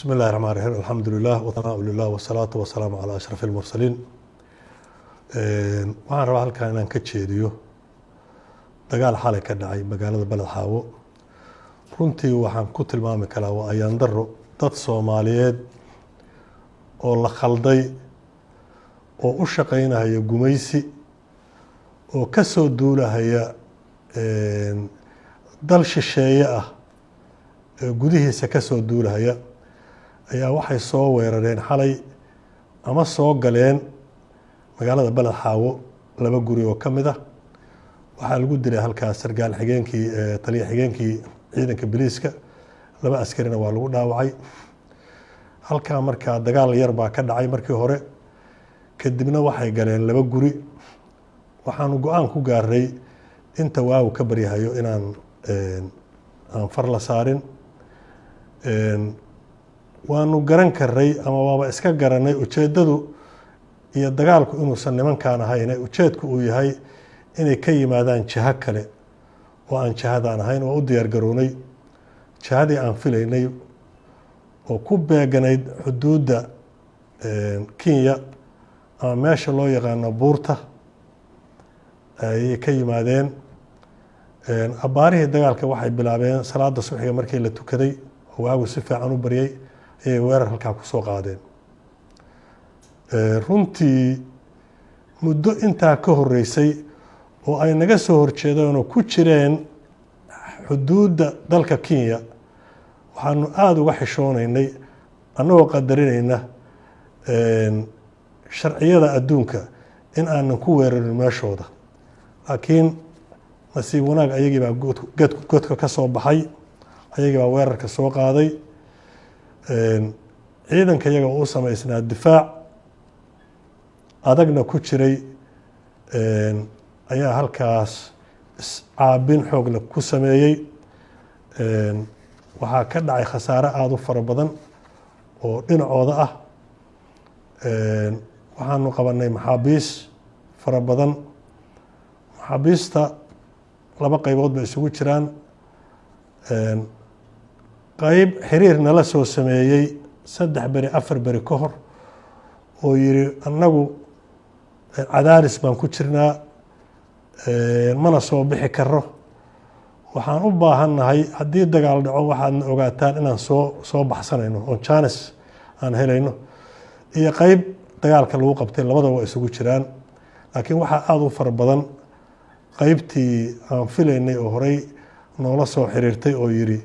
Bismi illahi raxmaan raxiim, alxamdu lilah wthanaa lilah wasalaatu wasalaamu calaa ashraf almursaliin. Waxaan rabaa halkan inaan ka jeediyo dagaal xalay ka dhacay magaalada Beled Xaawo. Runtii waxaan ku tilmaami karaa waa ayaan daro dad Soomaaliyeed oo la khalday oo u shaqaynahaya gumaysi oo ka soo duulahaya dal shisheeye ah ee gudihiisa ka soo duulahaya ayaa waxay soo weerareen xalay ama soo galeen magaalada Beled Xaawo laba guri oo ka mid ah. Waxaa lagu dilay halkaas sargaal xigeenkii, taliya xigeenkii ciidanka biliiska, laba askarina waa lagu dhaawacay halkaa. Markaa dagaal yar baa ka dhacay markii hore, kadibna waxay galeen laba guri. Waxaanu go-aan ku gaaray inta waagu ka baryahayo inaan aan far la saarin. Waanu garan karay ama waaba iska garanay ujeeddadu iyo dagaalku inuusan nimankaan ahayn, ujeedku uu yahay inay ka yimaadaan jiho kale oo aan jihadaan ahayn. Waa u diyaar garownay. Jihadii aan filaynay oo ku beeganayd xuduudda Kenya ama meesha loo yaqaano buurta ayay ka yimaadeen. Abbaarihii dagaalka waxay bilaabeen salaada subxiga markii la tukaday oo waagu si fiican u baryay ayay weerar halkaa kusoo qaadeen. Runtii muddo intaa ka horeysay oo ay naga soo horjeedeen oo ku jireen xuduudda dalka Kenya, waxaanu aada uga xishoonaynay, annagoo qadarinayna sharciyada adduunka, in aanan ku weerarin meeshooda. Laakiin nasiib wanaag ayagii baa godka ka soo baxay, ayagii baa weerarka soo qaaday. Ciidanka iyaga oo u samaysnaa difaac adagna ku jiray ayaa halkaas iscaabin xoogla ku sameeyey. Waxaa ka dhacay khasaare aada u fara badan oo dhinacooda ah. Waxaanu qabanay maxaabiis fara badan. Maxaabiista laba qaybood bay isugu jiraan: qayb xiriir nala soo sameeyey 3 beri, 4 beri ka hor oo yiri, "Annagu cadaaris baan ku jirnaa, mana soo bixi karo, waxaan u baahannahay haddii dagaal dhaco waxaadna ogaataan inaan soo baxsanayno oon chance aan helayno," iyo qeyb dagaalka lagu qabtay. Labadaba waa isugu jiraan, laakiin waxaa aada u fara badan qeybtii aan filaynay oo horey noola soo xiriirtay oo yiri,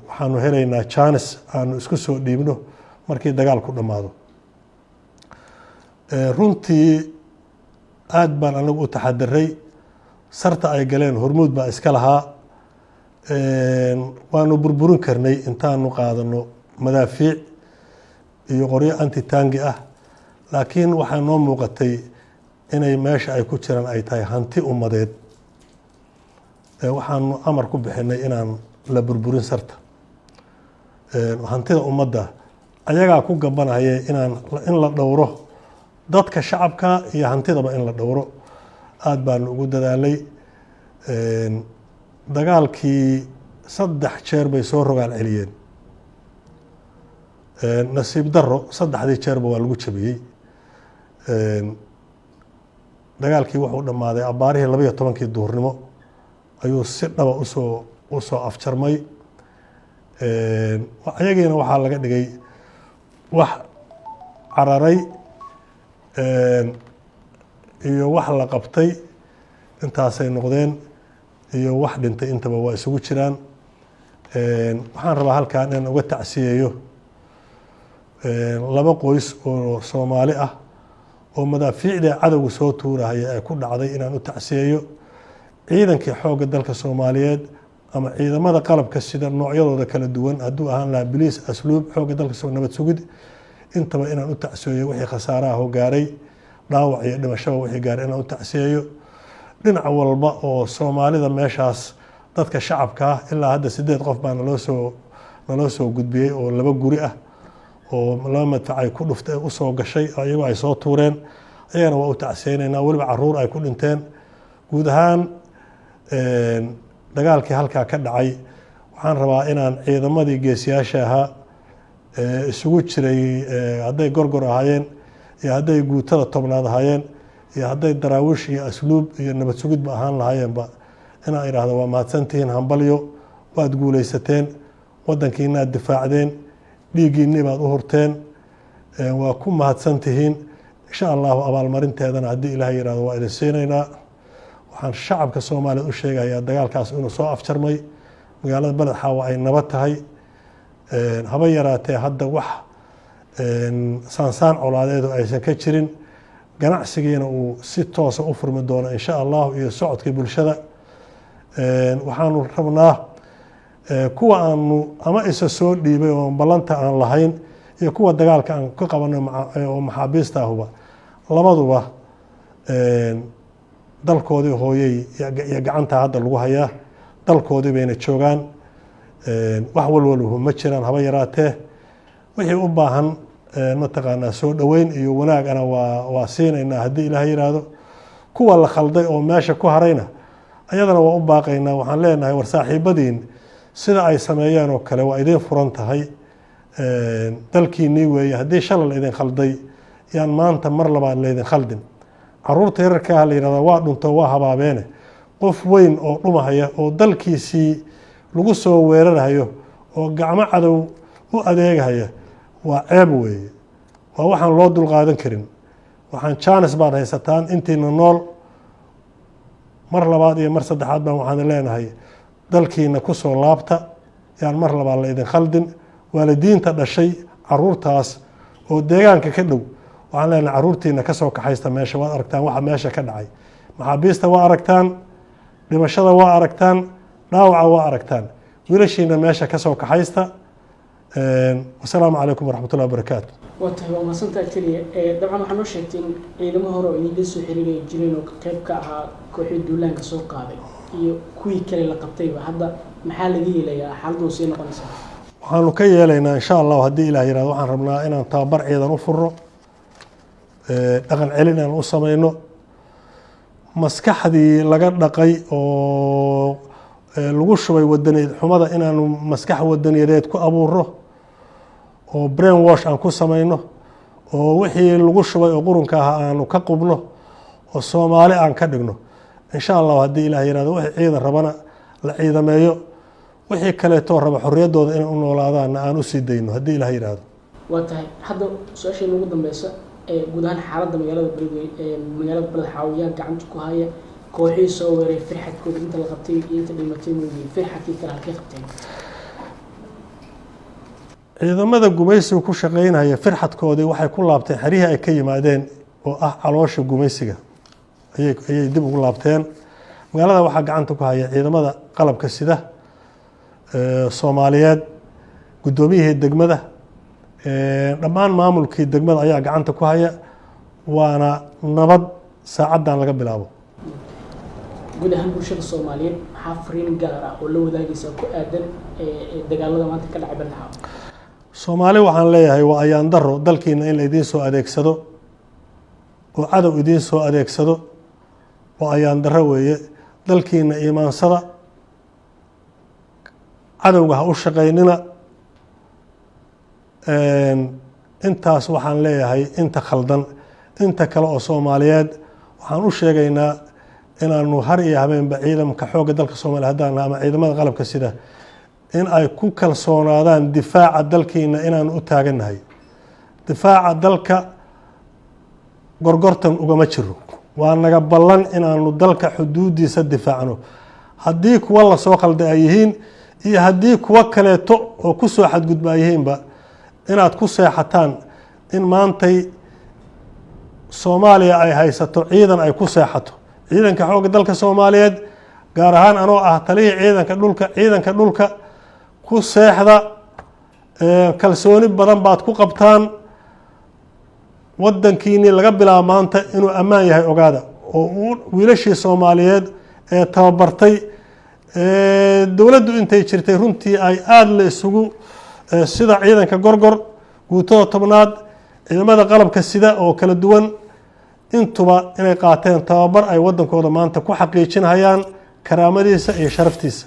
"Waxaanu helaynaa chance aanu isku soo dhiibno markii dagaalku dhammaado." Runtii aada baan anagu u taxadiray. Sarta ay galeen Hormuud baa iska lahaa. Waanu burburin karnay intaanu qaadano madaafiic iyo qoryo anti-tank ah, laakiin waxaa noo muuqatay inay meesha ay ku jiraan ay tahay hanti ummadeed. Waxaanu amar ku bixinay inaan la burburin sarta. Hantida ummadda ayagaa ku gabanaya inaan in la dhowro dadka shacabka iyo hantidaba in la dhowro. Aada baanu ugu dadaalay. Dagaalkii 3 jeer bay soo rogaal celiyeen. Nasiib daro, saddexdii jeerba waa lagu jabiyey. Dagaalkii wuxuu dhammaaday abbaarihii 12-kii duhurnimo ayuu si dhaba usoo afjarmay. Ayagiina waxaa laga dhigay wax cararay iyo wax la qabtay, intaasay noqdeen, iyo wax dhintay, intaba waa isugu jiraan. Waxaan rabaa halkan inaan uga tacsiyeeyo laba qoys oo Soomaali ah oo madaafiicda cadowga soo tuurahaya ee ku dhacday inaan u tacsiyeeyo. Ciidankii xoogga dalka Soomaaliyeed ama ciidamada qalabka sida noocyadooda kala duwan, hadduu ahaan lahaa biliis, asluub, xoogga dalka, nabad sugid, intaba inaan u tacsiyeeyo wixii khasaaraha oo gaaray, dhaawac iyo dhimashaba wixii gaaray inaan u tacsiyeeyo. Dhinac walba oo Soomaalida meeshaas dadka shacabka ah, ilaa hadda 8 qof baa naloo soo gudbiyey oo laba guri ah oo laba madfac ay ku dhuftay usoo gashay, iyagoo ay soo tuureen. Ayagana waa u tacsiyeynaynaa, weliba caruur ay ku dhinteen. Guud ahaan dagaalkii halkaa ka dhacay, waxaan rabaa inaan ciidamadii geesiyaasha ahaa Isugu jiray hadday Gorgor ahaayeen iyo hadday guutada 10aad ahaayeen iyo hadday Daraawiish iyo Asluub iyo nabad sugidba ahaan lahaayeenba, inaan idhaahdo waa mahadsantihiin, hambalyo, waad guuleysateen, wadankiinaad difaacdeen, dhiiggiinii baad u hurteen, waa ku mahadsantihiin. Insha Allahu abaalmarinteedana haddii Ilaah yihahdo waa idin siinaynaa. Waxaan shacabka Soomaaliyeed u sheegayaa dagaalkaas inuu soo afjarmay, magaalada Beled Xaawa ay nabad tahay, haba yaraatee hadda wax saansaan colaadeedu aysan ka jirin, ganacsigiina uu si toosa u furmi doono insha Allahu iyo socodkii bulshada. Waxaanu rabnaa kuwa aanu ama isa soo dhiibay oo ballanta aan lahayn iyo kuwa dagaalka aan ka qabanay oo maxaabiista ahuba, labaduba dalkoodii hooyey iyo gacantaa hadda lagu hayaa, dalkoodii bayna joogaan, wax walwalhu ma jiraan haba yaraatee. Wixii u baahan mataqaanaa soo dhoweyn iyo wanaagana waa siinaynaa haddii Ilaah yiraahdo. Kuwa la khalday oo meesha ku harayna ayadana waa u baaqaynaa. Waxaan leenahay, war saaxiibadiin sida ay sameeyeen oo kale waa idiin furan tahay, dalkiinii weeye. Haddii shalal idin khalday, yaan maanta mar labaad laydin khaldin. Caruurta yararkaaha la yihahdaa waa dhunto, waa habaabeene. Qof weyn oo dhumahaya oo dalkiisii lagu soo weerarhayo oo gacmo cadow u adeegahaya waa ceeb weeye, waa waxaan loo dulqaadan karin. Waxaan jaanis baad haysataan intiina nool. Mar labaad iyo mar saddexaad baan waxaan leenahay, dalkiina kusoo laabta, yaan mar labaad la idin khaldin. Waalidiinta dhashay caruurtaas oo deegaanka ka dhow waxaan leenahay, caruurtiina kasoo kaxaysta meesha. Waad aragtaan waxa meesha ka dhacay, maxaabiista waa aragtaan, dhimashada waa aragtaan, dhaawaca waa aragtaan. Wiilashiina meesha kasoo kaxaysta. Wasalaamu calaykum waraxmatullahi wabarakaatu. Waa tahay, waa mahadsantaha keliya. Dabcan waxaa noo sheegtay in ciidamo hore oo idinla soo xiriiraya jireen oo qayb ka ahaa kooxii duulaanka soo qaaday iyo kuwii kale la qabtayba. Hadda maxaa laga yeelayaa? Xaaladdu sii noqonaysaa? Waxaanu ka yeelaynaa insha Allahu haddii Ilah yihahdo, waxaan rabnaa inaan tababar ciidan u furno, dhaqan celin aan u sameyno, maskaxdii laga dhaqay oo lagu shubay wadaniyad xumada inaanu maskax wadaniyadeed ku abuuro oo brain wash aan ku sameyno, oo wixii lagu shubay oo qurunka ah aanu ka qubno oo Soomaali aan ka dhigno insha Allahu haddii Ilah yihahdo. Wixii ciidan rabana la ciidameeyo, wixii kaleetoo raba xorriyaddooda inay u noolaadaanna aan usii dayno haddii Ilah yihahdo. Waa tahay. Hadda su-aasheena ugu dambeysa ee guud ahaan xaaladda magaalada Beledwey ee magaalada Beled Xaawiyaa gacanta ku haya kooxihii soo weeray, firxadkooda inta la qabtay iyo inta dhimatay moogiin, firxadkii kale halkay qabteen? Ciidamada gumaysiga ku shaqeynaya firxadkoodii waxay ku laabteen xerihii ay ka yimaadeen oo ah caloosha gumaysiga ayay dib ugu laabteen. Magaalada waxaa gacanta ku haya ciidamada qalabka sida Soomaaliyeed, guddoomiyihii degmada, dhammaan maamulkii degmada ayaa gacanta ku haya, waana nabad saacaddan laga bilaabo. Guud ahaan bulshada Soomaaliyeed maxaa fariin gaar ah oo la wadaagaysa ku aadan dagaalada maanta ka dhacay Beled Xaawo? Soomaali waxaan leeyahay, waa ayaan daro dalkiina in la idiin soo adeegsado oo cadow idiin soo adeegsado, waa ayaan daro weeye. Dalkiina iimaansada, cadowga ha u shaqaynina. Intaas waxaan leeyahay inta khaldan. Inta kale oo Soomaaliyeed waxaan u sheegaynaa inaanu har iyo habeenba ciidanka xoogga dalka Soomaliya haddaan ama ciidamada qalabka sida in ay ku kalsoonaadaan difaaca dalkiina inaanu u taagannahay. Difaaca dalka gorgortan ugama jiro, waa naga ballan inaanu dalka xuduudiisa difaacno, haddii kuwa lasoo khalday ay yihiin iyo haddii kuwo kaleeto oo kusoo xadgudba ay yihiinba. Inaad ku seexataan in maantay Soomaaliya ay haysato ciidan ay ku seexato, ciidanka xoogga dalka Soomaaliyeed, gaar ahaan anoo ah talihii ciidanka dhulka, ciidanka dhulka ku seexda, kalsooni badan baad ku qabtaan. Wadankiinii laga bilaabo maanta inuu ammaan yahay ogaada, oo wiilashii Soomaaliyeed ee tababartay dowladdu intay jirtay runtii ay aada la isugu sida ciidanka Gorgor, guutada 10aad, ciidamada qalabka sida oo kala duwan, intuba inay qaateen tababar ay waddankooda maanta ku xaqiijinayaan karaamadiisa iyo sharaftiisa.